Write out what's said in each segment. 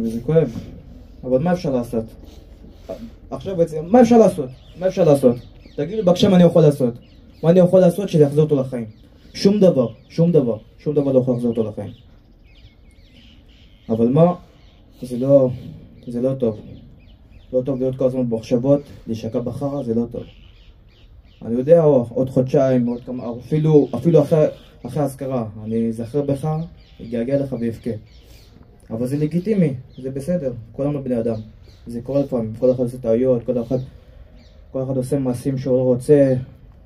וזה כואב. אבל מה אפשר לעשות? עכשיו בעצם, מה אפשר לעשות? מה אפשר לעשות? תגידו בבקשה מה אני יכול לעשות. מה אני יכול לעשות שזה יחזיר אותו לחיים? שום דבר, שום דבר, שום דבר לא יכול להחזיר אותו לחיים. אבל מה? זה לא, זה לא טוב. לא טוב להיות כל הזמן במחשבות, להישקע בחרא, זה לא טוב. אני יודע, עוד חודשיים, עוד כמה, אפילו, אפילו אחרי, אחרי האזכרה, אני אזכר בך, אתגעגע לך ואבכה. אבל זה לגיטימי, זה בסדר, כולנו בני אדם. זה קורה לפעמים, כל אחד עושה טעויות, כל אחד, כל אחד עושה מעשים שהוא לא רוצה,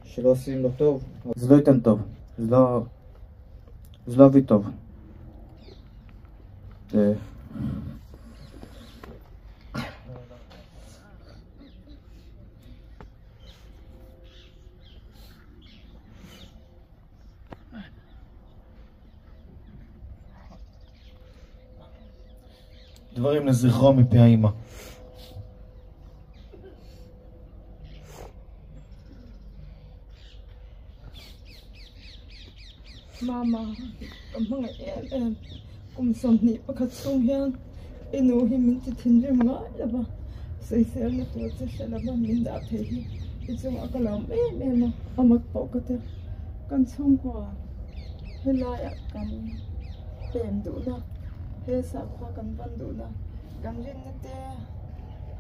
שלא עושים לו טוב. זה לא ייתן טוב, זה לא, זה לא יביא טוב. דברים לזכרו מפי האמא. Mama, ka hmangaih em em, kum 21 chhung hian i nu hi min ti thinrim ngai lo va, sawiselna tur che hre lo va min dah thei hi i chungah ka lawm em em a, a mak pawh ka ti. Kan chhungkua helaiah kan pem duhna, he sakhua kan van duhna, kan rinna te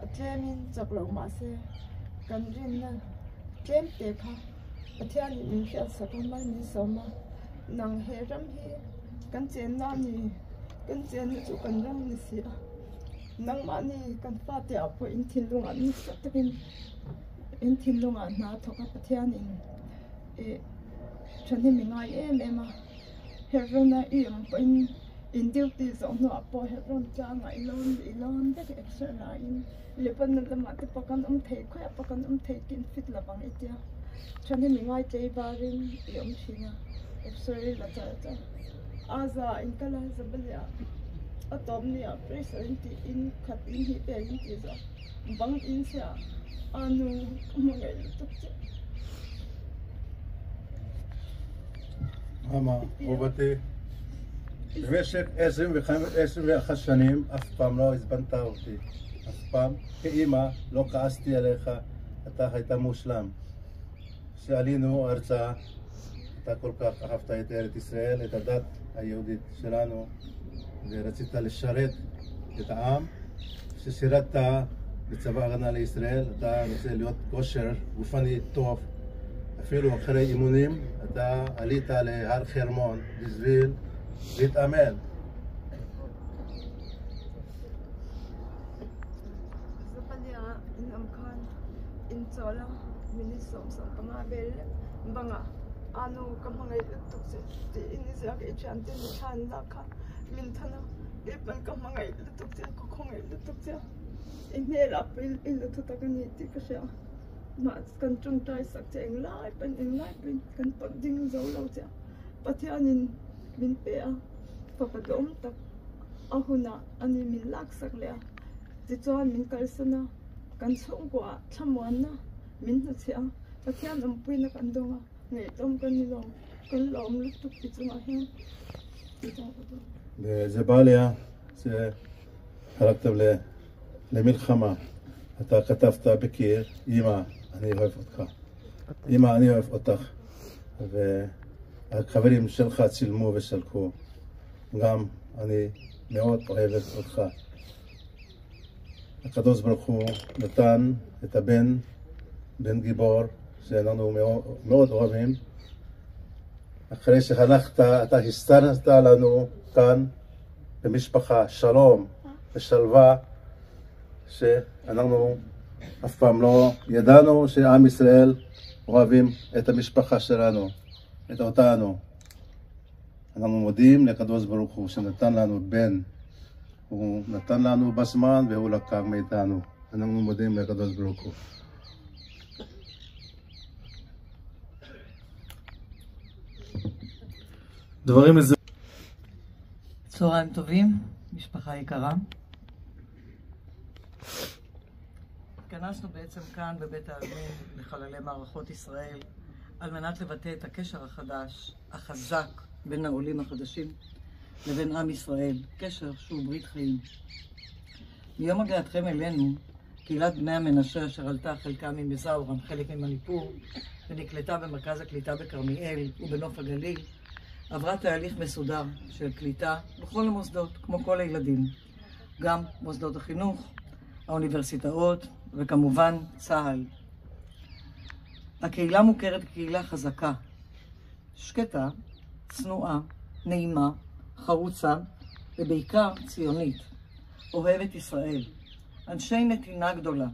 a tlemin chak loh mahse kan rinna tlem te kha Pathianin min hriatsak a, mai min sawm a, nang he ram hi kan chenna a ni, kan chenna chu kan ram a ni si a, nangmahni kan fate ah pawh in thinlungah nasa takin in thinlungah hna thawk a Pathianin ih thahnem i ngai em em a, Hebron-a i awm pawhin in duty zawh hnuah pawh Hebron tlangah i lawn i lawn vek exer laiin Lebanon lamah te pawh kan awm thei khawiah pawh kan awm thei kin fit lovang i tia thahnem i ngai tlei varin i awm thin a exer i la char char Aza in kal a Zabaliah a tawp ni ah pressure in tih in khat in hnih vel in tih zawh bang in chhiah a nu ka hmu ngei lutuk che. Mama, אהובתי, במשך 21 שנים אף פעם לא עצבנת אותי, אף פעם. כאימא לא כעסתי עליך, אתה היית מושלם. כשעלינו ארצה, אתה כל כך אהבת את ארץ ישראל, את הדת היהודית שלנו, ורצית לשרת את העם. כששירתת בצבא ההגנה לישראל, אתה רוצה להיות כושר גופני טוב. אפילו אחרי אימונים, אתה עלית להר חרמון בשביל להתאמן. Zapania in awm khan inchawl a minute 15 vel lek bangah a nu ka hmangaih lutuk che tiin i ziak i thiante mi thlan lak kha min than a keipawn ka hmangaih lutuk che ka khawngaih lutuk che i hmelah pawh i la thu tak a ni tih ka hria. Mah kan tawngtai sak che englai pawn englai pawn kan pawt ding zo lo che a, Pathianin min pe a, fapa duhawm tak a hunah a ni min lak sak leh a, tichuan min kalsan a, kan chhungkuah thlamuanna min hnuchhiah a, Pathian awmpuina kan dawng a, ngaihtawm kan ni lo, kan lawm lutuk ti chungah hian Zebalia se הלכתם למלחמה, אתה כתבת בקיר, אמא, אני אוהב אותך. אמא, אני אוהב אותך. והחברים שלך צילמו ושלחו. גם אני מאוד אוהבת אותך. הקדוש ברוך הוא נתן את הבן, בן גיבור, שאנחנו מאוד, מאוד אוהבים. אחרי שהלכת, אתה הסתרת לנו כאן במשפחה שלום ושלווה, שאנחנו אף פעם לא ידענו שעם ישראל אוהבים את המשפחה שלנו, את אותנו. אנחנו מודים לקדוש ברוך הוא שנתן לנו בן. הוא נתן לנו בזמן והוא לקח מאיתנו. אנחנו מודים לקדוש ברוך הוא. דברים לזה. צהריים טובים, משפחה יקרה. התכנסנו בעצם כאן בבית העלמין לחללי מערכות ישראל על מנת לבטא את הקשר החדש, החזק, בין העולים החדשים לבין עם ישראל, קשר שהוא ברית חיים. מיום הגעתכם אלינו, קהילת בני המנשה אשר עלתה חלקה ממזאורם, חלק ממניפור, ונקלטה במרכז הקליטה בכרמיאל ובנוף הגליל, עברה תהליך מסודר של קליטה בכל המוסדות, כמו כל הילדים. גם מוסדות החינוך, האוניברסיטאות וכמובן צה"ל. הקהילה מוכרת כקהילה חזקה, שקטה, צנועה, נעימה, חרוצה ובעיקר ציונית, אוהבת ישראל, אנשי נתינה גדולה,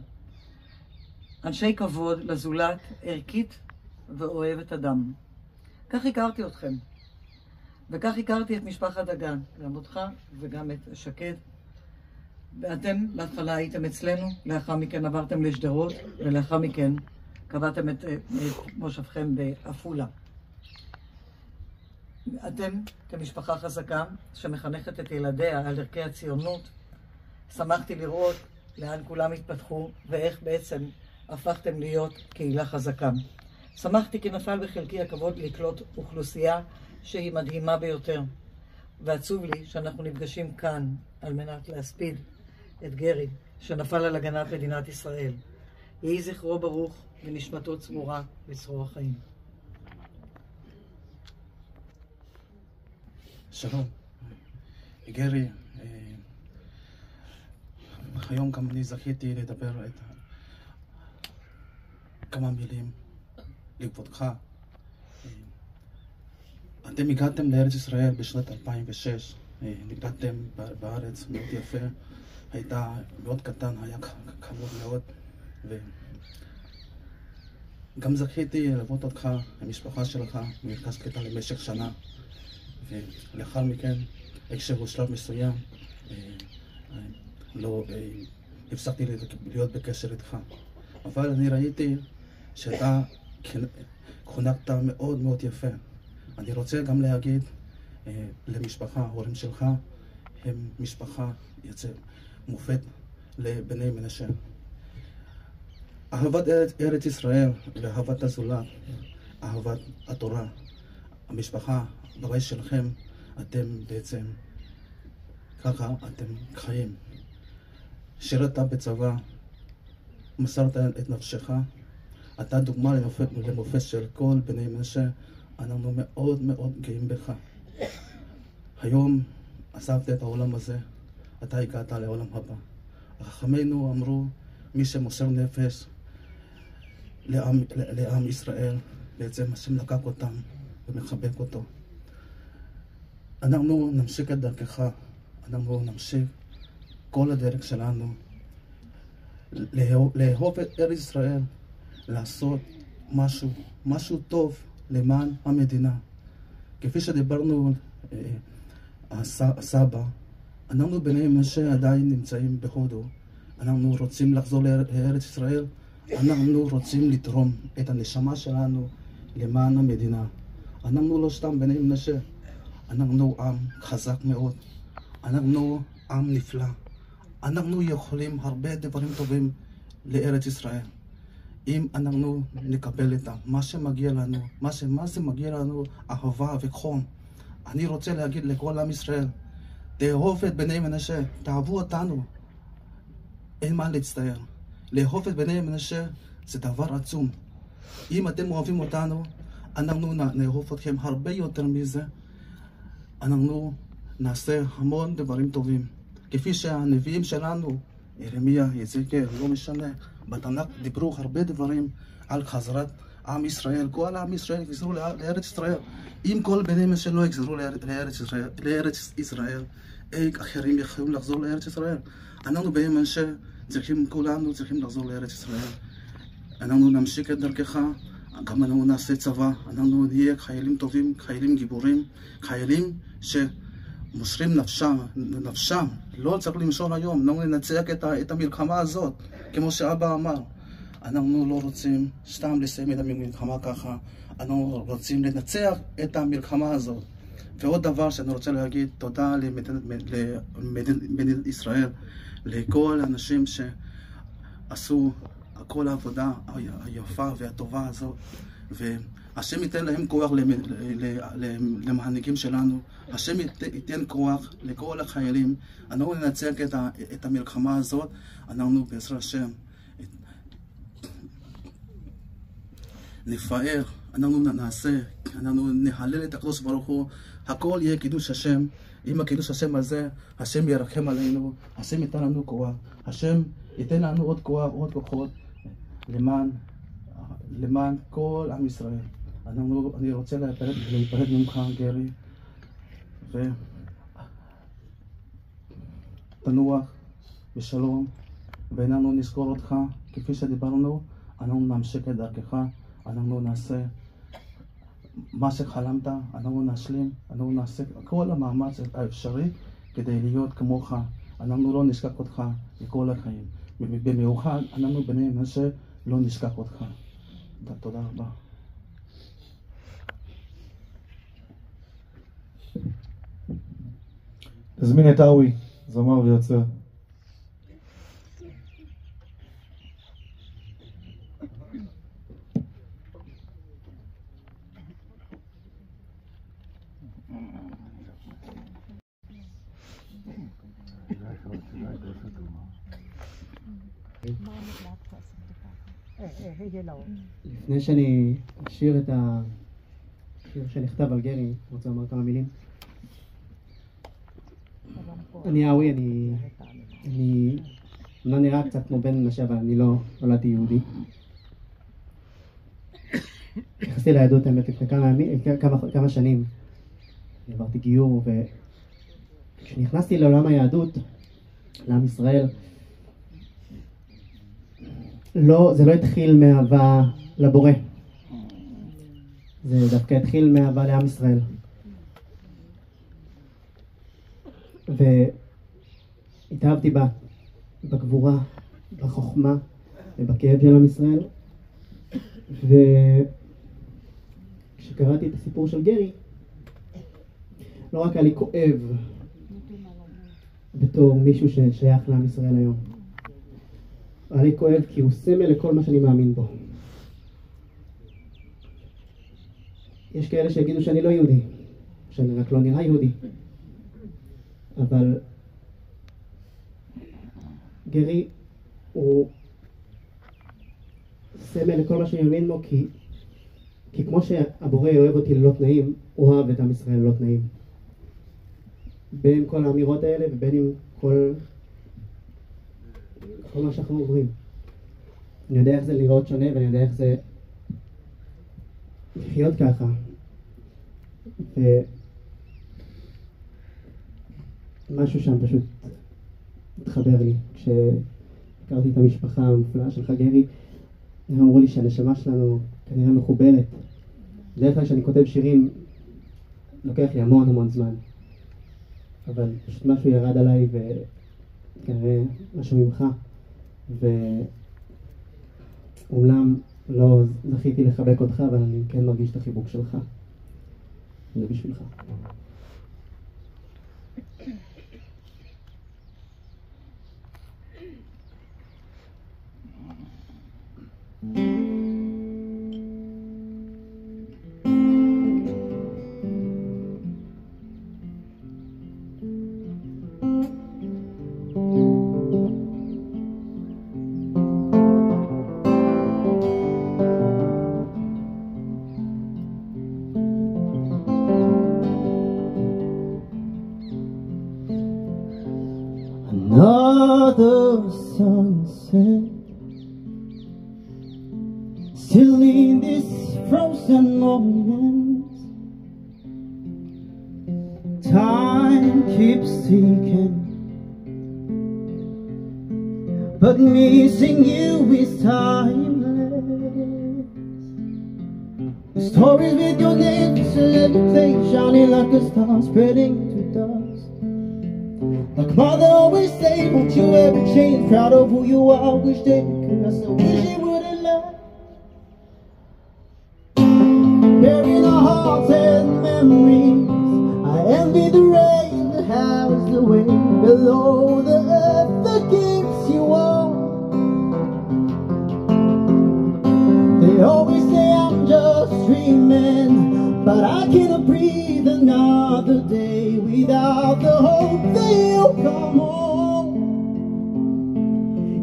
אנשי כבוד לזולת, ערכית ואוהבת אדם. כך הכרתי אתכם, וכך הכרתי את משפחת דגן, גם אותך וגם את שקד. ואתם בהתחלה הייתם אצלנו, לאחר מכן עברתם לשדרות, ולאחר מכן קבעתם את מושבכם בעפולה. אתם, כמשפחה חזקה שמחנכת את ילדיה על ערכי הציונות, שמחתי לראות לאן כולם התפתחו ואיך בעצם הפכתם להיות קהילה חזקה. שמחתי כי נפל בחלקי הכבוד לקלוט אוכלוסייה שהיא מדהימה ביותר. ועצוב לי שאנחנו נפגשים כאן על מנת להספיד את גרי, שנפל על הגנת מדינת ישראל. יהי זכרו ברוך ונשמתו צרורה בצרור החיים. שלום, גרי, היום גם אני זכיתי לדבר את כמה מילים לכבודך. אתם הגעתם לארץ ישראל בשנת 2006, נקלטתם בארץ מאוד יפה, הייתה מאוד קטן, היה כבוד מאוד, וגם זכיתי ללוות אותך, המשפחה שלך, במרכז קליטה למשך שנה, ולאחר מכן, איכשהו שלב מסוים, לא הפסקתי להיות בקשר איתך. אבל אני ראיתי שאתה חונקת מאוד מאוד יפה. אני רוצה גם להגיד למשפחה, ההורים שלך, הם משפחה יוצאת מופת לבני מנשה. אהבת ארץ ישראל ואהבת הזולת, אהבת התורה, המשפחה, בבית שלכם, אתם בעצם, ככה אתם חיים. שירתת בצבא, מסרת את נפשך, אתה דוגמה למופת של כל בני מנשה, אנחנו מאוד מאוד גאים בך. היום עזבת את העולם הזה, אתה הגעת לעולם הבא. חכמינו אמרו, מי שמוסר נפש לעם ישראל, בעצם השם לקח אותם ומחבק אותו. אנחנו נמשיך את דרכך, אנחנו נמשיך כל הדרך שלנו, לאהוב את ארץ ישראל, לעשות משהו, משהו טוב למען המדינה. כפי שדיברנו, הסבא, אנחנו בני מנשה עדיין נמצאים בהודו, אנחנו רוצים לחזור לארץ ישראל, אנחנו רוצים לתרום את הנשמה שלנו למען המדינה. אנחנו לא סתם בני מנשה, אנחנו עם חזק מאוד, אנחנו עם נפלא, אנחנו יכולים הרבה דברים טובים לארץ ישראל. אם אנחנו נקבל את מה שמגיע לנו, מה זה מגיע לנו, אהבה וחום. אני רוצה להגיד לכל עם ישראל, תאהוב את בני מנשה, תאהבו אותנו. אין מה להצטער. לאהוב את בני מנשה זה דבר עצום. אם אתם אוהבים אותנו, אנחנו נאהוב אתכם הרבה יותר מזה. אנחנו נעשה המון דברים טובים. כפי שהנביאים שלנו, ירמיה, יחזקאל, לא משנה, בתנ"ך דיברו הרבה דברים על חזרת עם ישראל. כל עם ישראל יחזרו לארץ ישראל. אם כל בני מנשה לא יחזרו לארץ ישראל, איך אחרים יכולים לחזור לארץ ישראל? אנחנו בני מנשה צריכים, כולנו צריכים לחזור לארץ ישראל. אנחנו נמשיך את דרכך, גם אנחנו נעשה צבא, אנחנו נהיה חיילים טובים, חיילים גיבורים, חיילים שמוסרים נפשם, לא צריך למשול היום, אנחנו ננצח את המלחמה הזאת, כמו שאבא אמר. אנחנו לא רוצים סתם לסיים את המלחמה ככה, אנחנו רוצים לנצח את המלחמה הזאת. ועוד דבר שאני רוצה להגיד, תודה למדינת ישראל, לכל האנשים שעשו כל העבודה היפה והטובה הזאת, השם ייתן להם כוח למנהיגים שלנו, השם ייתן כוח לכל החיילים. אנחנו ננצח את המלחמה הזאת, אנחנו בעזרת השם נפאר, אנחנו נעשה, אנחנו נהלל את הקדוש ברוך הוא, הכל יהיה קידוש השם. עם הקידוש השם הזה, השם ירחם עלינו, השם ייתן לנו כוח, השם ייתן לנו עוד כוח, עוד כוחות, למען כל עם ישראל. אני רוצה להיפרד ממך, גרי, ותנוח בשלום, ואנחנו נזכור אותך, כפי שדיברנו, אנחנו נמשיך את דרכך, אנחנו נעשה מה שחלמת, אנחנו נשלים, אנחנו נעשה כל המאמץ האפשרי כדי להיות כמוך. אנחנו לא נשכח אותך לכל החיים. במיוחד, אנחנו בני מנשה לא נשכח אותך. תודה רבה. תזמין את אוי, זמר ויוצר. לפני שאני אשיר את השיר שנכתב על גרי, אני רוצה לומר כמה מילים. אני אוי, אני לא נראה קצת כמו בן מנשה, אבל אני לא נולדתי יהודי. נכנסתי ליהדות האמת לפני כמה שנים. עברתי גיור, וכשנכנסתי לעולם היהדות, לעם ישראל, לא, זה לא התחיל מאהבה לבורא. זה דווקא התחיל מאהבה לעם ישראל. והתאהבתי בה, בגבורה, בחוכמה ובכאב של עם ישראל. וכשקראתי את הסיפור של גרי, לא רק היה לי כואב בתור מישהו ששייך לעם ישראל היום. היה לי כואב כי הוא סמל לכל מה שאני מאמין בו. יש כאלה שיגידו שאני לא יהודי, שאני רק לא נראה יהודי. אבל גרי הוא סמל לכל מה שאני מאמין בו, כי כמו שהבורא אוהב אותי ללא תנאים, הוא אוהב את עם ישראל ללא תנאים. בין עם כל האמירות האלה ובין עם כל מה שאנחנו עוברים. אני יודע איך זה לראות שונה ואני יודע איך זה לחיות ככה. ומשהו שם פשוט התחבר לי. כשהכרתי את המשפחה המופלאה שלך, גרי, הם אמרו לי שהנשמה שלנו כנראה מחוברת. בדרך כלל כשאני כותב שירים, לוקח לי המון המון זמן. אבל פשוט משהו ירד עליי וכנראה משהו ממך. ואומנם לא זכיתי לחבק אותך, אבל אני כן מרגיש את החיבוק שלך. זה בשבילך. Another sunset, still in this frozen moment. Time keeps ticking, but missing you is timeless. The stories with your name, celebrate, shining like a star, spreading to dust. Like mother always say, won't you ever change? Proud of who you are, wish they could. I still wish it wouldn't last. Burying our hearts and memories. I envy the rain that has the way below the earth that keeps you warm. They always say I'm just just dreaming, but I cannot breathe another day without the hope that you'll come home.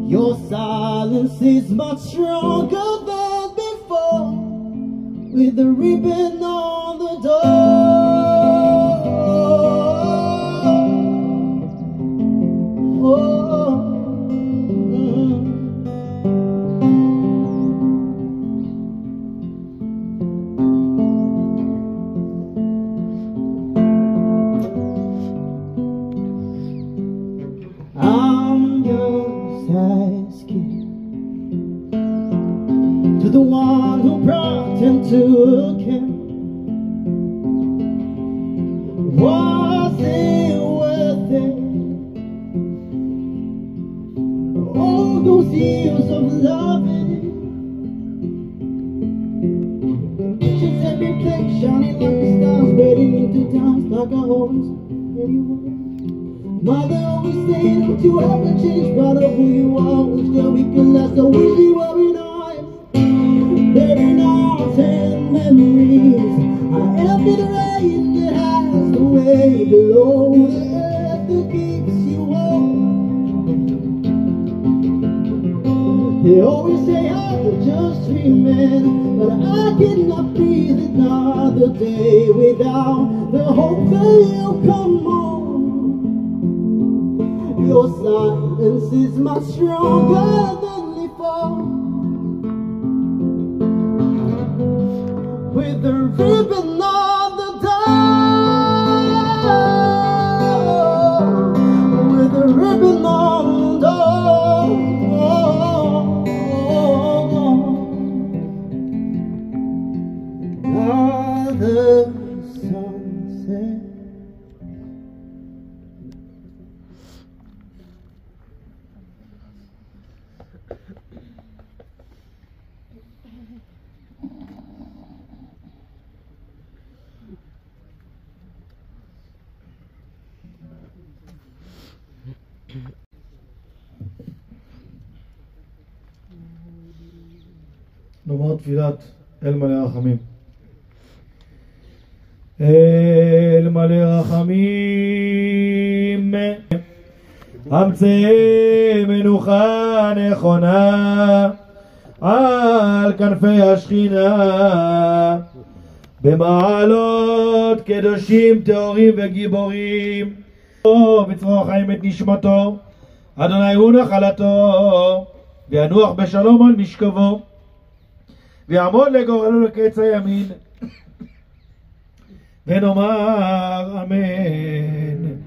Your silence is much stronger than before, with the ribbon on the door. Oh. I'm just asking to the one who brought and took him, was it worth it? All those years of loving, pictures every place shining like the stars, spreading into dust like I always anyway. Mother always said, don't you ever change, proud of who you are. Wish that we could last. I wish you were in eyes, bearing arms and memories. I envy the rain that hides the way below the earth that keeps you warm. They always say I'm just dreaming, but I cannot breathe another day without the hope that you'll come home. Your silence is much stronger than before, with the ribbon on the door, with the ribbon on the door. Another sunset. נאמר תפילת אל מלא רחמים. אל מלא רחמים, המצא מנוחה נכונה על כנפי השכינה, במעלות קדושים טהורים וגיבורים, בצרור חיים את נשמתו, אדוני הוא נחלתו, וינוח בשלום על משכבו, ויעמוד לגורלו לקץ הימין, ונאמר אמן.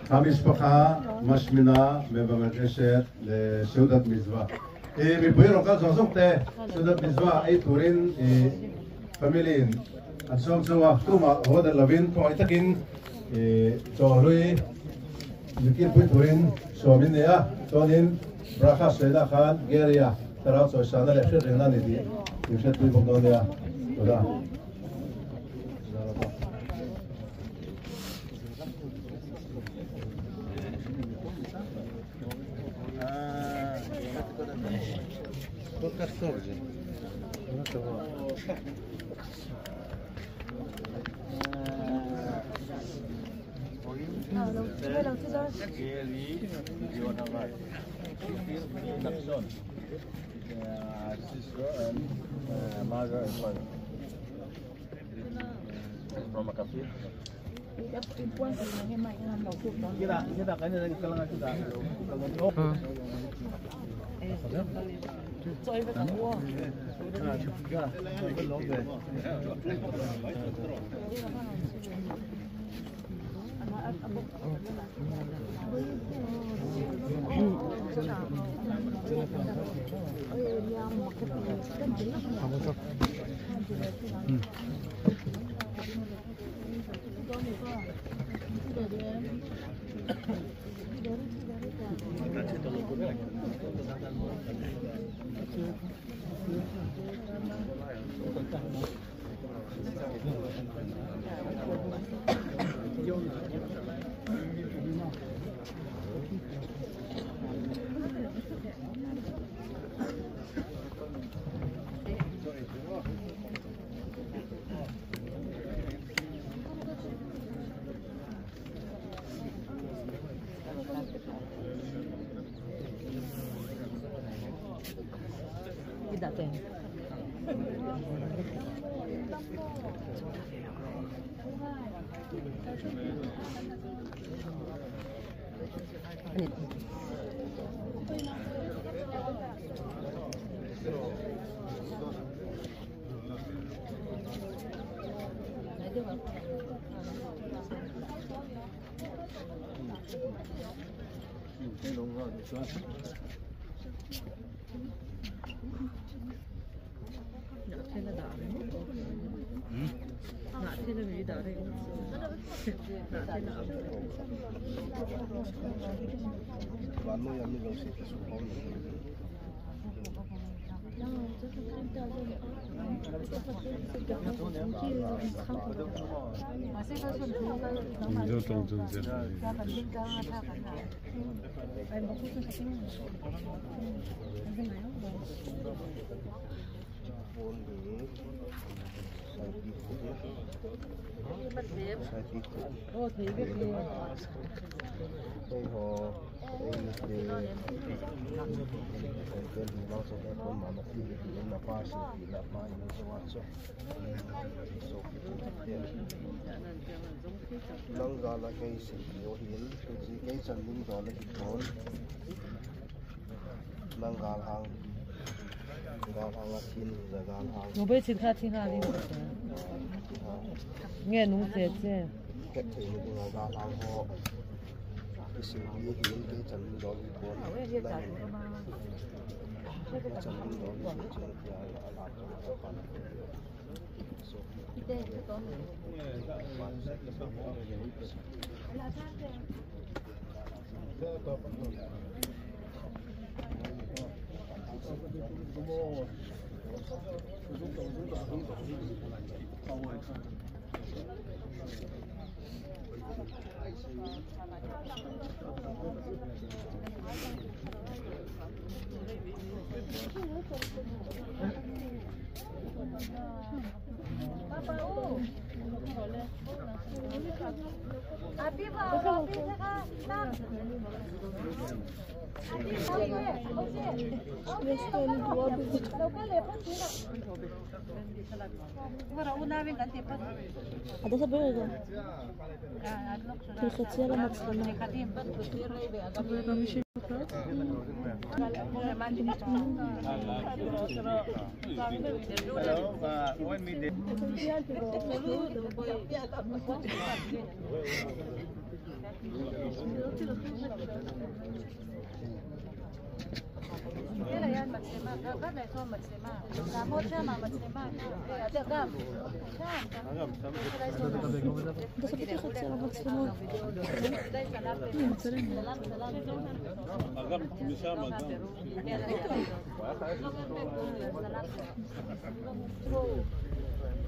המשפחה משמינה מבקשת לסעודת מצווה. Mipui rawng kal zawng zawng te seudat mitzvah ei turin family in an sawm chauh a, tumah haw dan lovin khawngaih takin chaw hlui zirtirpui turin sawm in nei a, chuanin Bracha sawilah khan Gary-a thlarau chawisana leh hriatrengna a ni tih min hriatpui bawk dawn nia. Tawh a.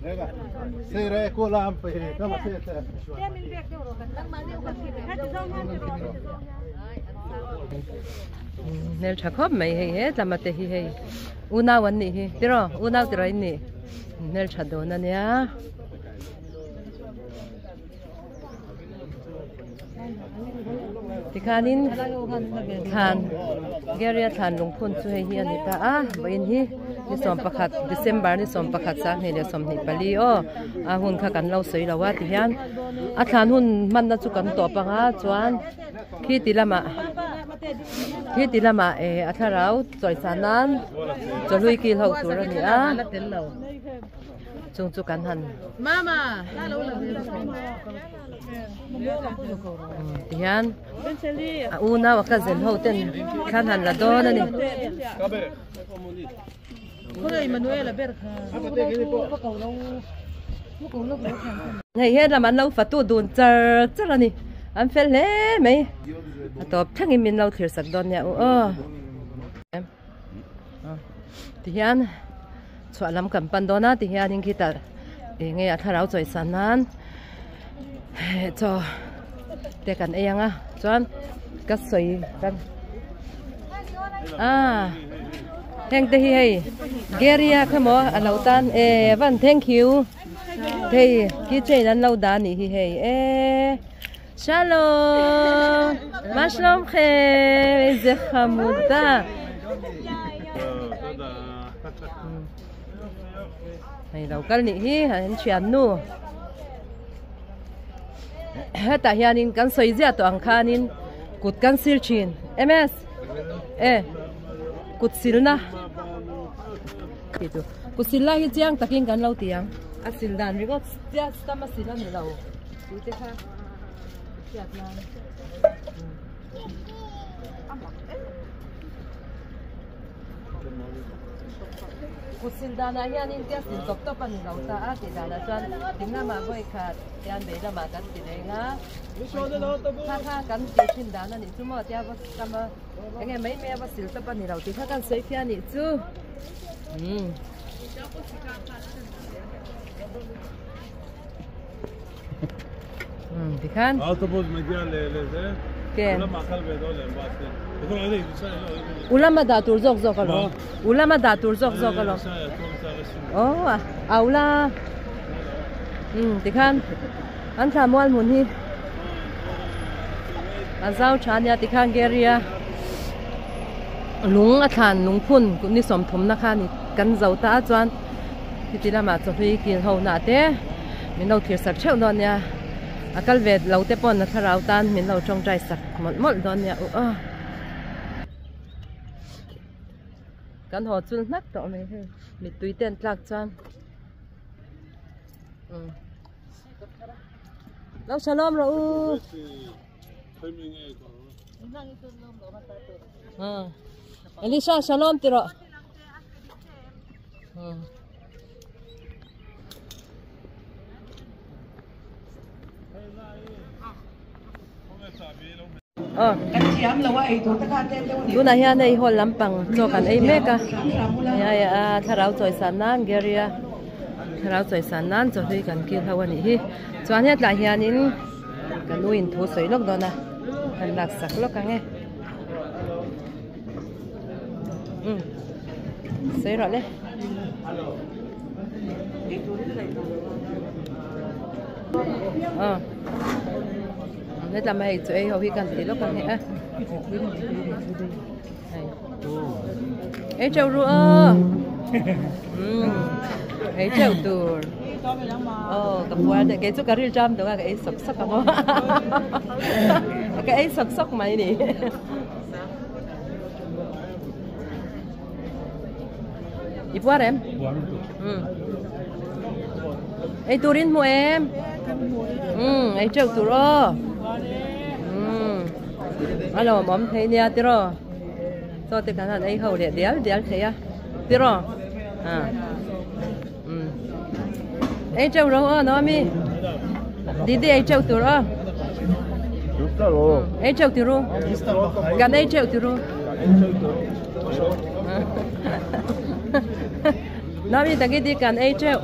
רגע, תראה כולם, כמה Nel tha khawp mai hei he tlama te hi hei unau an nih hi tiraw unau tiraw in nih nel tha dawn a nia. Tikhanin thlan Geria thlan lungphun chu hei hi a ni ta a vawiin hi ni sawm pakhat December ni sawm pakhat sanghnih leh sawmhnih pali aw a hun kha kan lo sawi lo a tihian a thlan hun hmanna chu kan tawp ang a chuan khi ti lamah khi ti lamah eh a thlarau chawisa nan chawhlui kil ho tur a ni a. Chung chu kan han tihian a unau a cousin ho ten thlan han la dawn a ni. Hei he lam an lo fatu dun char char a ni an fel hle mai a tawp thlengin min lo thlir sak dawn nia u aw. Tihian chhuah lam kan pan dawn a tihianin khitah eng nge a thlarau chawi san nan chaw te kan ei ang a chuan ka sawi kan ah heng te hi hei Geria kha maw a lo tan e van thank you hei keychain an lo dah a nih hi hei e. Shalom! מה שלומכם? איזה חמודה! Hei lo kal nih hi an thian nu hetah hianin kan sawi ziah tawh ang khanin kut kan sil thin ms e kut silna tih chu kut sil lai hi chiang takin kan lo ti ang a sil dan ringawt chiah tam a sil a ni lo. Tute kha hriat nan Kut sil danah hianin tia sil tawp tawp a ni lo ta a tih danah chuan ding lamah vawi khat tian vei lamah kan ti reng a kha kha kan tih thin dan a nih chu maw tia va tam a eng nge mai mai a va sil tawp a ni lo tih kha kan sawi fiah a nih chu umm. Tikhan Ken Ulama dah tur zawk zawk alawm Ulama dah tur zawk zawk alawm Aw a ula Umm tikhan an thla mual hmun hi a zau tha ania tikhan Gary-a lung a thlan lungphun ni sawmthumna kha ni kan zo ta a chuan Heti lamah chawhlui kil ho nah te min lo thlir sak theuh dawn nia, a kal ve lo te pawn a thlarau tan min lo tawngtai sak mawlh mawlh dawn nia u aw. Kan haw chul hnak tawh mai hei mittui te an tlak chuan umm lo shalom rawh u. Elisha shalom ti rawh. Tunah hian hei hall lampang chaw kan ei mek a hei a thlarau chawi san nan Gary-a thlarau chawi san nan chaw hlui kan kil ho a nih hi chuan hetlai hianin ka nu in thu sawi lawk dawn a kan lak sak lawk ang e. Um sawi rawh le. Aw. Hetlama hei chaw ei ho hi kan ti lawk ang he a. Hei. Ei teuh ru aw. Umm. Ei teuh tur. Aw ka puar deuh kei chu ka ril ṭam deuh a ka ei sawk sawk ang aw. Ka ei sawk sawk mai ni. I puar em? Puar lutuk. Umm. Ei turin hmu em? Umm, ei teuh tur aw. Umm. A lawmawm thei nia tiraw. Chaw te kan han ei ho leh dial dial thei a. Tiraw? Ha. Umm. Ei teuh ro aw Naomi. Didi ei teuh tur aw. Ei teuh tiru. Kan ei teuh tiru. Naomi tagidi kan ei teuh.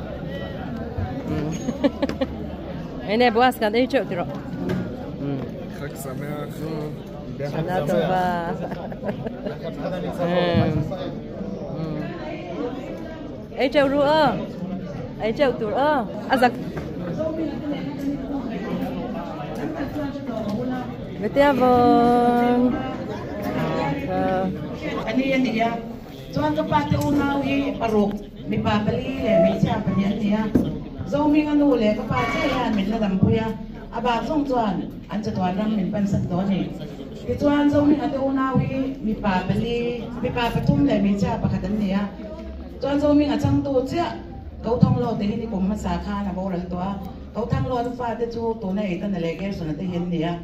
Ene Boaz kan ei teuh tiro. Chag sameach. Shana tova. Ei teuh ru aw. Ei teuh tur aw. A zak. Vetia vawn. Ani a ni a, chuan ka pa te unau hi paruk, mipa pali leh hmeichhia pahnih an ni a. Zohminga nu leh ka pa chiah hian min la dampui a, a bak zawng chuan an chatuan ram min pansak tawh a ni. Tichuan Zohminga te unau hi mipa pali, mipa pathum leh hmeichhia pakhat an ni a. Chuan Zohminga changtu chiah Kothanglo te hi nikum hmasa khan a boral tawh a, Kothanglo an fate chu tuna Eitana leh Gersona te hi an ni a.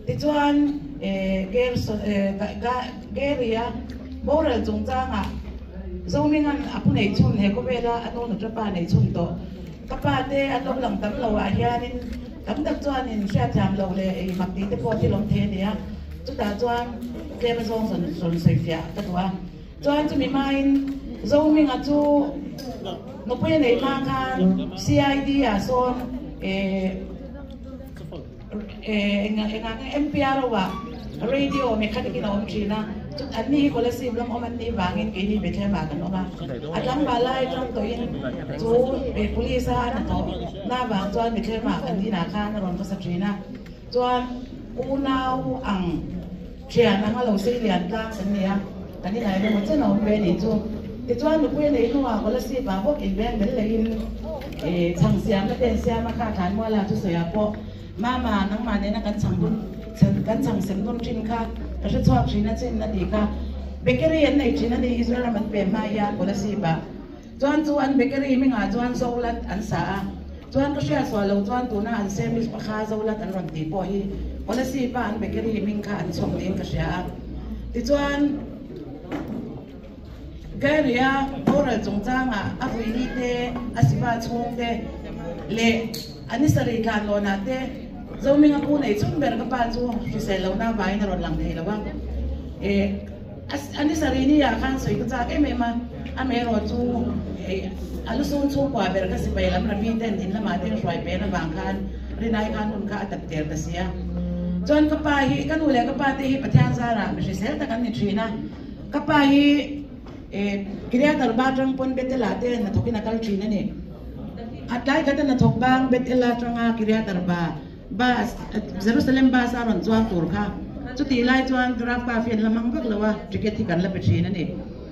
Tichuan Gerson Gary-a boral chungchangah Zohminga'n a pu nei chhun he khawvela a nu nuṭa pa nei chhun tawh. Ka pa te an lo lang tam lo ah hianin tam tak chuanin hriatthiam loh leh ei mak tih te pawh thil awm thei a ni a, chutah chuan tlem azawng zawn rawn sawifiah ka duh a. Chuan chumi hmain Zohminga chu nupui a neih hma khan CID ah sawn Eng eng ang MPRO ah radio mechanic in a awm thin a, chut an ni hi Kolasib lam awm an nih vangin keini Bethlehem ah kan awm a, a tlangval lai atang tawhin chu police a a hnathawh na vang chuan Bethlehem ah kan inah khan a rawn hmasa thin a, chuan unau ang thian anga lo sei lian tlang kan ni a, kan inah eng emaw chen a awm ve a nih chu. Tichuan nupui a neih hnuah Kolasib ah bawk inveng bel lehin chhang siamna te an siam a, kha Tlanmuala thusawi ah pawh Mama, nangmah nena kan chhang dun kan chhang sem dun thin kha ka hre chhuak thin a chin a tih kha. Bakery an nei thin a ni, Israel ram an pem hma hian Kolasib-ah. Chuan chu an bakery hmingah chuan Zolat an sa a, chuan ka hriat sual lo chuan tuna an sandwich pakha Zolat an rawn tih pawh hi Kolasib-a an bakery hming kha an chhawk niin ka hria a. Tichuan Gary-a boral chungchangah a vuini te, a sipa chhung te leh A ni sarih tlan lawnah te Zohminga pu nei chhun ber ka pa chu hrisel lohna avangin a rawn lang thei lo a. E, a ni sarih ni ah khan sawi ka chak em em a, amaherawh chu e, a lusun chhungkua ber ka sipai lam Rabi ten in lamah te hruai pen avang khan rinai khan hun kha a tap ter ta si a. Chuan ka pa hi, ka nu leh ka pa te hi Pathian zarah mi hrisel tak an ni thin a. Ka pa hi e, Kiryat Arba atang pawn Bethel ah te hnathawkin a kal thin a ni. A tlai khat a hnathawk bang Bethel atanga Kiryat Arba bus, Jerusalem bus a rawn chuang tur kha. Chutih lai chuan Rav Kafi an la hmang vak lo a, ticket hi kan la pe thin a ni.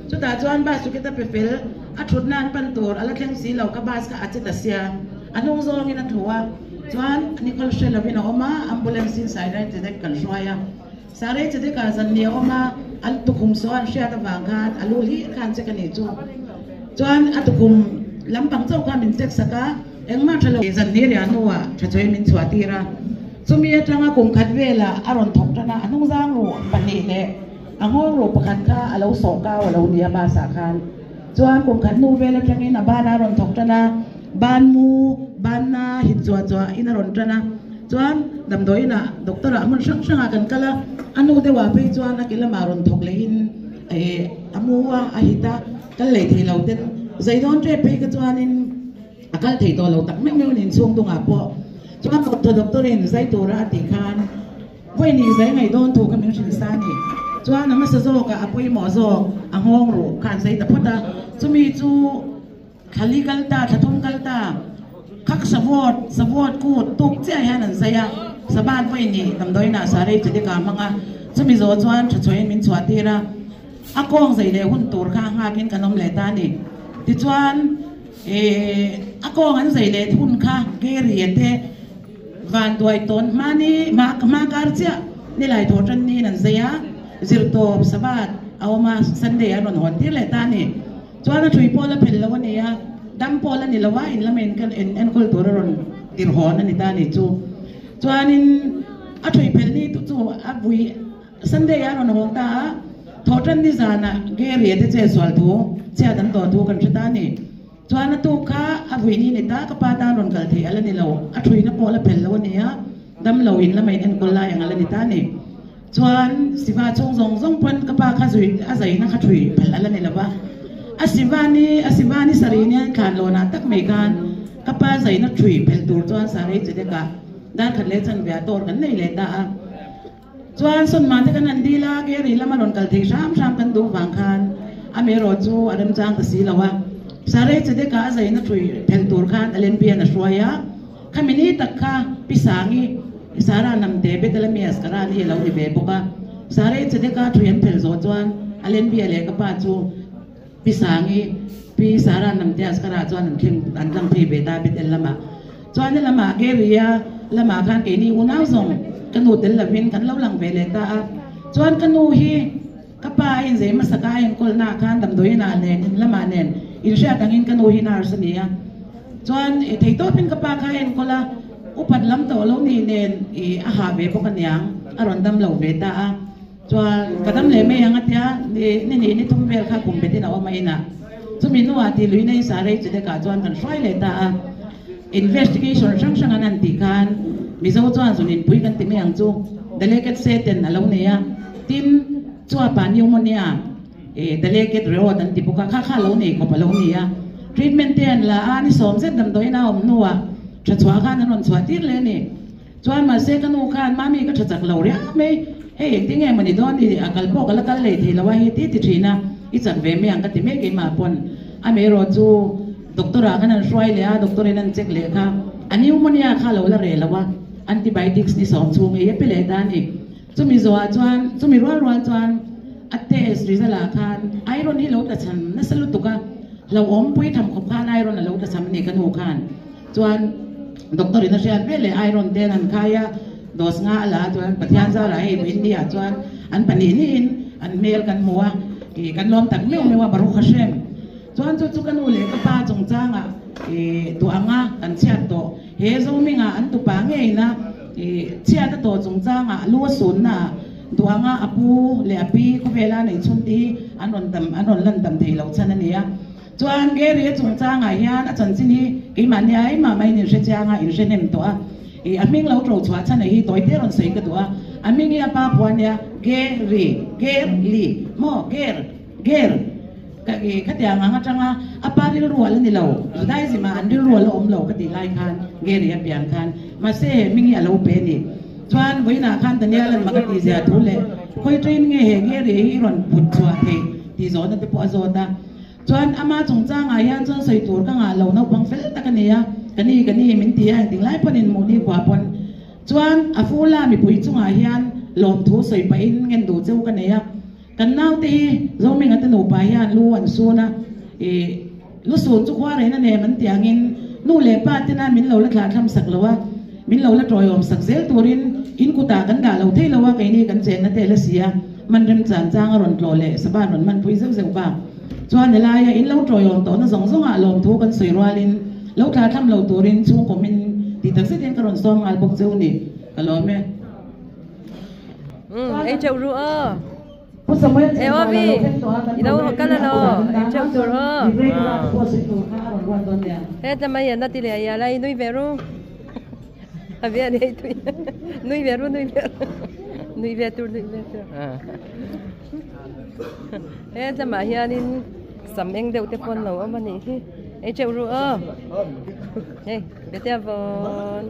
Chutah chuan bus ticket a pe fel, a thutna an pan tur a la thleng si lo, ka bus kha a che ta sia, a hnung zawngin a tlu a, chuan Nicole hre lovin a awm a, ambulance in Sairei Chedek kan hruai a. Sairei Chedek ah zan ni a awm a, an tukhum saw an hriat avang khan a lu hlir khan check a nih chu. Chuan a tukhum lampang chauh kha min check sak a, engmah tha lo. Zan ni riah hnuah tha chawi min chhuah tir a, chumi atanga kum khat velah a rawn thawk tan a, a hnungzang ruh pahnih leh a nghawng ruh pakhat kha a lo sawh kau a lo ni a bus ah khan. Chuan kum khat hnu vel atangin a banah a rawn thawk tan a, ban mu, banna hit zuah zuah in a rawn tan a, chuan damdawi inah doctor ah hmun hrang hrangah kan kal a, a hnu deuhah phei chuan a ke lamah rawn thawk lehin eh a mu a, a hit a. Kal leh thei lo ten zai dawn tep phei kha chuanin a kal thei tawh lo tak meuh meuh nin chhung dungah pawh chuan Doctor Doctor in zai tura a tih khan vawi nih zai ngaih dawn thu kha min hrilh sa a ni. Chuan a hmasa zawkah a pawimawh zawk a nghawng ruh khan zai ta phawt a, chumi chu Thla li kal ta, thla thum kal ta, khak Shavuot, Shavuot kut tuk chiah hian an zai a. Sabat vawi ni damdawiinah Sarei Chedika hmang a, chumi zawh chuan tha chhuahin min chhuah tir a, a kawng zei leh hun tur kha a nghakin kan awm leh ta a ni. Tichuan, ih a kawng an zei leh hun kha Gary-a te vanduai tawn hmani hma hma kar chiah nilai thawh tan niin an zei a, zirtawp Sabat a awm a, Sunday an rawn hawn tir leh ta a ni. Chuan a thui pawh la phel lo a ni a, dam pawh la ni lo a, in lama in in enkawl tur a rawn tirh hawn a ni ta a ni chu. Chuanin a thui phel ni tu chu a vui Sunday ah a rawn hawn ta a, thawhtan ni zanah Gary a te che sual thu, chhiat an tawh thu kan hre ta a ni. Chuan a tuk kha a vui ni ni ta, ka pa tan rawn kal theih a la ni lo, a thuina pawh la phel lo a ni a, dam lo in lama in enkawl lai ang a la ni ta a ni. Chuan Siva chhung zawng zawng pawn ka pa kha zui a zaina kha thui phal a la ni lo va. A Siva ni a Siva ni sarih nia thlan lawnah tak mai khan ka pa zaina thui phel tur chuan sarei chedek ah dar khat leh chanve ah dawr kan nei leh ta a. Chuan Sawnma te kan han dil a, Gary lama rawn kal thei hram hram kan duh vang khan a meraw chu a remchang ta si lo a. Sarei chedek ah a zaina thui phel tur khan a Lempian a hruai a. Khami ni tak kha Pi Sangi, Sarah Namte Bethlehem Askara ni a lo ni ve bawk a. Sarah Chedeka thui an phel zawh chuan a Lenbia leh ka pa chu Pi Sangi, Pi Sarah Namte Askara chuan an thleng an tlang phei ve ta Bethel lamah. Chuan helamah Gary-a lamah khan keini unau zawng ka nu tel lovin kan lo lang ve leh ta a. Chuan ka nu hi ka pa a inzei hmasa ka a enkawlnaah khan damdawiinah nen in lamah nen inhriat angin ka nu hi nurse a ni a. Chuan i thei tawpin ka pa kha a enkawl a, upat lam tawh lo ni nen i a hah ve bawk aniang, a rawn dam lo ve ta a. Chuan ka dam leh mai ang a tia, ni ni hnih ni thum vel kha kum betin a awm a inah. Chumi hnuah tih lui nei sa rei chudekah chuan kan hruai leh ta a. Investigation hrang hrang an han tih khan Mizo chuan zun inpui kan ti mai ang chu, Delegate Satan a lo nei a, tin chuapa pneumonia, E delegate reward an ti bawk a, kha kha lo nei khawp a lo ni a. Treatment te an la a, ni sawm zet damdawiin a awm hnuah tha chhuah khan an rawn chhuah tir leh a ni. Chuan mahse ka nu khan mami ka tha chak lo riau mai, hei engtin nge mawni dawn i a kal pawh ka la kal lei thei lo a hei ti ti thin a, i chak ve mai ang ka ti mai keimah pawn. A meirawh chu doctor ah khan an hruai leh a, doctor in an check leh kha a pneumonia kha a lo la reh lo a, antibiotics ni sawm chhung ei a pe leh ta a ni. Chumi zawhah chuan, chumi rual rual chuan a test result ah khan iron hi lo tla cham nasa lutuk a, hlauhawm pui tham khawp khan iron a lo tla cham a ni ka nu khan. Chuan doctor in a hriat vel leh iron te an han khai a, dose nga a la a chuan Pathian zarah hei India ah chuan an pahnih hnihin an hmel kan hmu a, ih kan lawm tak meuh meuh a Baruch Hashem. Chuan chu chu ka nu leh ka pa chungchangah ih duh anga kan chhiat tawh. He Zohminga an tupa ngeina i chhiat a tawh chungchangah lu a sunna ah duhanga a pu leh a pi khawvela nei chhun te hi an rawn dam an rawn lan dam thei lo chhan a ni a. Chuan Gary a chungchangah hian a chanchin hi keimahni a engmah maiin in hre chiang a, in hre hnem tawh a. I a hming lo to chhuah chhan hi tawi te rawn sawi ka duh a. A hming hi a pa phuah a nia, Gary, Ger-li, maw Ger, Ger. Ka i khatiang ang atanga a pa rilru a la ni lo, Judaism ah an rilru a la awm lo ka tih lai khan Gary a pian khan mahse he hming hi a lo pe a ni. Chuan vawiinah khan Daniel an mak a tih zia thu leh khawi train nge he Gary hi rawn put chhuah theih tih zawhna te pawh a zawt a. Chuan ama chungchangah hian chuan sawi tur ka ngah lo naupang fel tak a ni a, ka ni ka ni min ti a engtin lai pawn in hmuh ni khua pawn chuan a fula mipui chungah hian lawmthu sawi pahin ngen duh cheu ka nei a. Kan naute hi Zohminga te nupa hian lu an sun a, ih lu sun chu khua rehna nem an tih angin nu leh pa tena min lo la thlah thlam sak lo a, min lo la tawiawm sak zel turin in kutah kan dah lo thei lo a, keini kan chenna te la si a, man rem chan chang a rawn tlawh leh saban rawn man pui zeuh zeuh bak chuan helaia in lo tawiawm tawhna zawng zawngah lawmthu kan sawi rualin lo thlah thlam lo turin chhungkaw min tih tak zetin ka rawn sawm nghal bawk cheu ni ka lawm e. Ei teuh ru aw. E aw vi i lo kal a lo ei teuh tur aw. He tlama hian a ti leh a lai nui ve ru. A ve ani ei tui. Nui ve ru nui ve ru. Nui ve tur nui ve tur. He tlama hianin sam eng deuh te pawn lo awm a nih hi. Ei teuh ru aw. Hei bete vawn.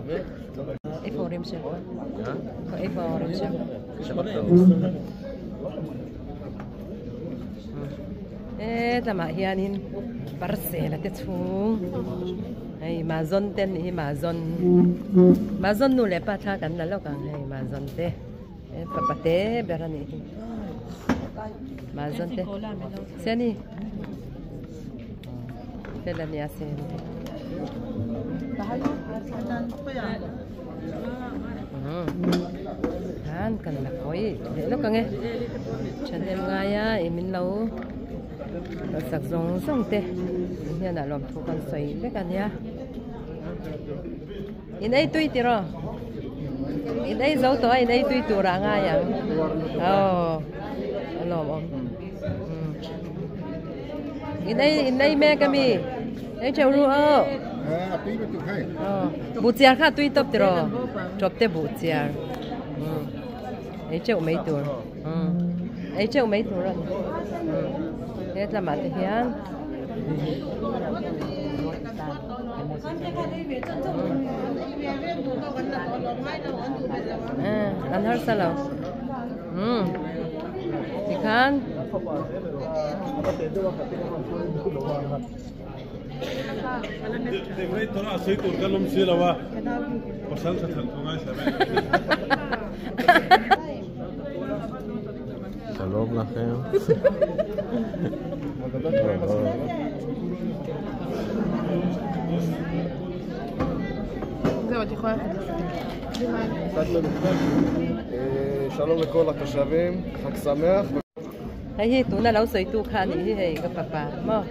איפה ההורים שלך? איפה ההורים שלך? Hetlama hianin parcel a te chhung hei mazawn te anih hi mazawn mazawn nu leh pa thla kan la lawk ang hei mazawn te he fapa te ber anih hi mazawn te seni fel ania seni te khan kan la kawi leh lawk ang e thahnem ngaia ih min lo sak zawng zawng te in hian ah lawmthu kan sawi vek a nia in ei tui tiraw in ei zo tawh a in ei tui tur ah ngai ang aw a lawmawm in ei in ei mek ami ei theuh ru aw buh chiar kha a tui tawp tiraw tawp te buh chiar ei teuh mai tur ei teuh mai tur a ni hetlamah te hian an harsa lo tikhan Shalom lachem. שלום לכל התושבים, חג שמח. Hei hi tuna lo sawi tu kha anih hi hei ka fapa maw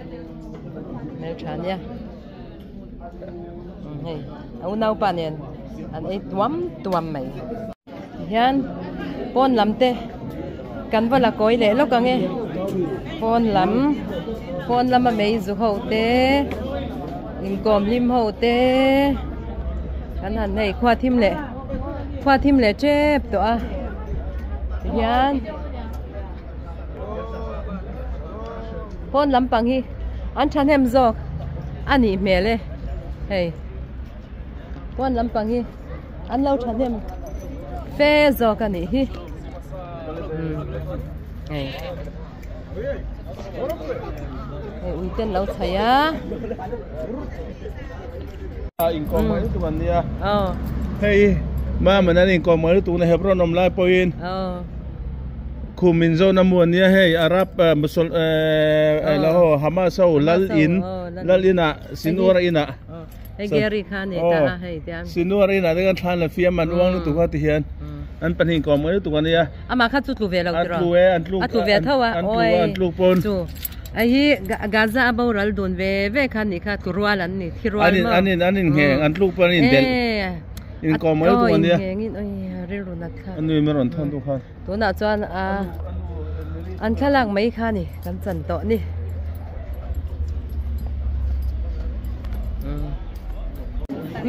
hmeltha ania hei a unaupa nen an ei tuam tuam mai tihian pawn lam te kan va la kawi leh lawk ang e pawn lam pawn lama mei zu ho te inkawm hlim ho te kan han hei khua thim leh khua thim leh tep tawh a tihian. Pawn lampang hi an thahnem zawk a nih hmel e hei pawn lampang hi an lo thahnem fe zawk a nih hi hei hei ui ten lo chhaih a. Inkawm mai lutuk an nia hei Mama nan inkawm mai lutuk na Hebron awm lai pawhin khum in zawhna mu an nia hei Arab Musol la ho Hamas ho lal in lal inah Sinuar inah Sinuar inah te khan thlan la fiam an uang lutuk a ti hian an pahnih inkawm mai lutuk an nia amah kha chu tlu ve lo tiraw an tlu e an tlu a tlu ve tho a an tlu a an tluk pawn chu Hei hi Gaza a boral dun ve ve kha nih kha tlurual an ni thirual maw an in an in ngheng an tluk pawh an in delh in kawm mai lutuk ania in ngheng in oi rilru nat kha anui mai rawn thawn tu kha tunah chuan a an thlalak mai kha ni kan chan tawh ni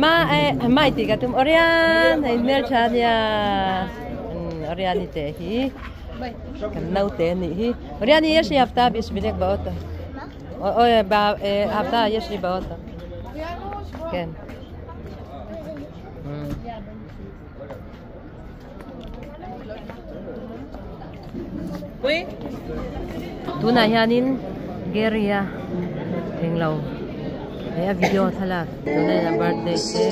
ma e mai tih ka tum Orian hei hmeltha ania Oriani te hi Kan naute a nih hi. Riani yesh li hafta bishvilek bauto. Oi ba hafta yesh li bauto. Ken. Tunah hianin Gary a englo he a video thlalak tunah hian a birthday te.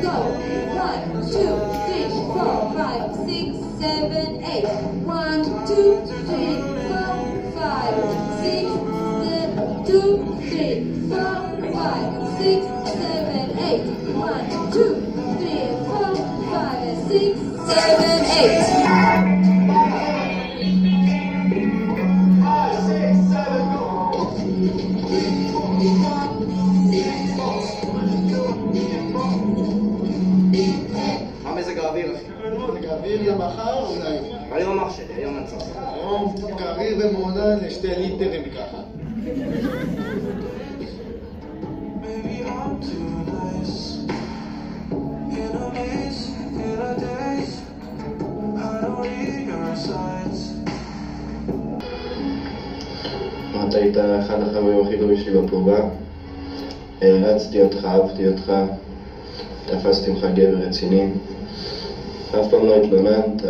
Go. 1, 2, 3, 4, 5, 6, 7, 8. 1, 2, 3, 4, 5, 6, 7, 2, 3, 4, 5, 6, 7, 8. 1, 2, 3, 4, 5, 6, 7, 8. מה מזג האוויר, אחי? מזג האוויר למחר אולי. היום אח שלי, היום אני צריך. היום קריר ומעונן לשתי ליטרים ככה. אתה היית אחד החברים הכי טובים שלי בפלוגה. הערצתי אותך, אהבתי אותך, תפסתי ממך גבר רציני. אף פעם לא התלוננת,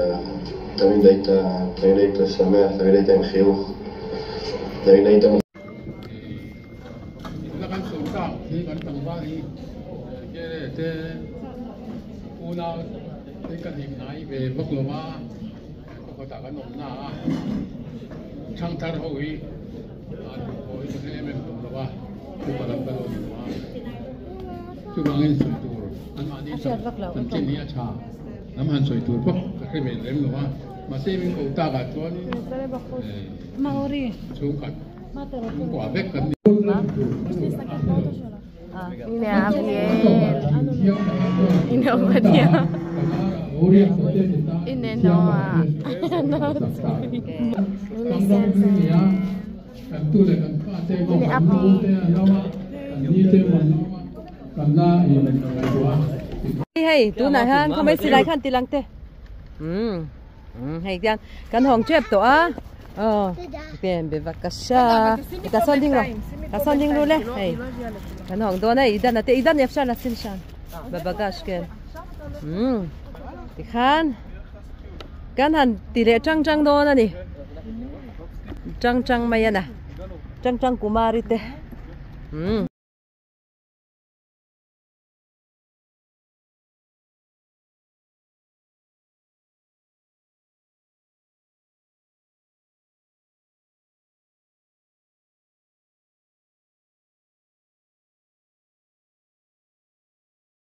תמיד היית, תמיד היית שמח, תמיד היית עם חיוך, תמיד היית... מה אורי? מה אתה רוצה? הנה אביאל, הנה עובדיה, הנה נועה, הנה סנסן, הנה אפי. Hei, tunah hian khaw mai silai khan ti lang te. Hei hian kan hawng tep tawh a. Aw, pen bevakasha. Ka sawn ding ro. Ka sawn ding ru le. Hei. Kan hawng dawn a idan ate idan efshar lasim shan. Babagash ken. Tikhan. Kan han ti leh tang tang dawn ani. Tang tang mai a na. Tang tang kumari te.